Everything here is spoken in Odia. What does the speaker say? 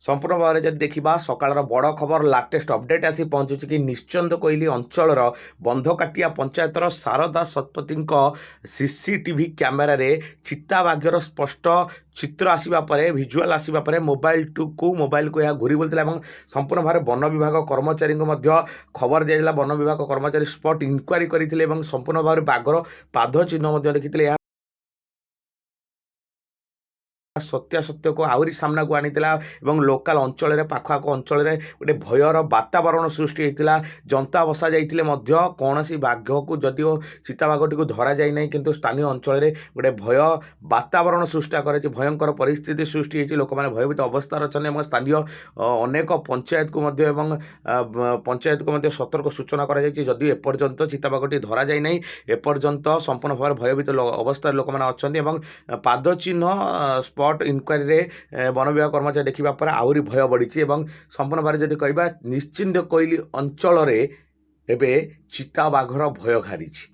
ସମ୍ପୂର୍ଣ୍ଣ ଭାବରେ ଯଦି ଦେଖିବା, ସକାଳର ବଡ଼ ଖବର, ଲାଟେଷ୍ଟ ଅପଡେଟ୍ ଆସି ପହଞ୍ଚୁଛି କି ନିଶ୍ଚିନ୍ତକୋଇଲି ଅଞ୍ଚଳର ବନ୍ଧକାଟିଆ ପଞ୍ଚାୟତର ଶାରଦା ଶତପଥୀଙ୍କ ସିସିଟିଭି କ୍ୟାମେରାରେ ଚିତାବାଘର ସ୍ପଷ୍ଟ ଚିତ୍ର ଆସିବା ପରେ, ଭିଜୁଆଲ୍ ଆସିବା ପରେ ମୋବାଇଲକୁ ଏହା ଘୁରି ବୁଲିଥିଲା ଏବଂ ସମ୍ପୂର୍ଣ୍ଣ ଭାବରେ ବନ ବିଭାଗ କର୍ମଚାରୀଙ୍କୁ ମଧ୍ୟ ଖବର ଦିଆଯାଇଥିଲା। ବନ ବିଭାଗ କର୍ମଚାରୀ ସ୍ପଟ୍ ଇନକ୍ୱାରି କରିଥିଲେ ଏବଂ ସମ୍ପୂର୍ଣ୍ଣ ଭାବରେ ବାଘର ପାଦ ଚିହ୍ନ ମଧ୍ୟ ଦେଖିଥିଲେ। ଏହା ସତ୍ୟାସତ୍ୟକୁ ଆହୁରି ସାମ୍ନାକୁ ଆଣିଥିଲା ଏବଂ ଲୋକାଲ ଅଞ୍ଚଳରେ, ପାଖଆଖ ଅଞ୍ଚଳରେ ଗୋଟେ ଭୟର ବାତାବରଣ ସୃଷ୍ଟି ହୋଇଥିଲା। ଯନ୍ତା ବସା ଯାଇଥିଲେ ମଧ୍ୟ କୌଣସି ବାଘକୁ, ଯଦିଓ ଚିତାବାଘଟିକୁ ଧରାଯାଇ ନାହିଁ, କିନ୍ତୁ ସ୍ଥାନୀୟ ଅଞ୍ଚଳରେ ଗୋଟେ ଭୟ ବାତାବରଣ ସୃଷ୍ଟି କରାଯାଇଛି। ଭୟଙ୍କର ପରିସ୍ଥିତି ସୃଷ୍ଟି ହୋଇଛି। ଲୋକମାନେ ଭୟଭୀତ ଅବସ୍ଥାରେ ଅଛନ୍ତି ଏବଂ ସ୍ଥାନୀୟ ଅନେକ ପଞ୍ଚାୟତକୁ ମଧ୍ୟ ଏବଂ ପଞ୍ଚାୟତକୁ ମଧ୍ୟ ସତର୍କ ସୂଚନା କରାଯାଇଛି। ଯଦିଓ ଏପର୍ଯ୍ୟନ୍ତ ଚିତାବାଘଟି ଧରାଯାଇ ନାହିଁ, ଏପର୍ଯ୍ୟନ୍ତ ସମ୍ପୂର୍ଣ୍ଣ ଭାବରେ ଭୟଭୀତ ଅବସ୍ଥାରେ ଲୋକମାନେ ଅଛନ୍ତି ଏବଂ ପାଦ ଚିହ୍ନ ସ୍ପଟ୍ ଇନକ୍ୱାରିରେ ବନ ବିଭାଗ କର୍ମଚାରୀ ଦେଖିବା ପରେ ଆହୁରି ଭୟ ବଢ଼ିଛି। ଏବଂ ସମ୍ପୂର୍ଣ୍ଣ ଭାବରେ ଯଦି କହିବା, ନିଶ୍ଚିନ୍ତକୋଇଲି ଅଞ୍ଚଳରେ ଏବେ ଚିତାବାଘର ଭୟ ଘାରିଛି।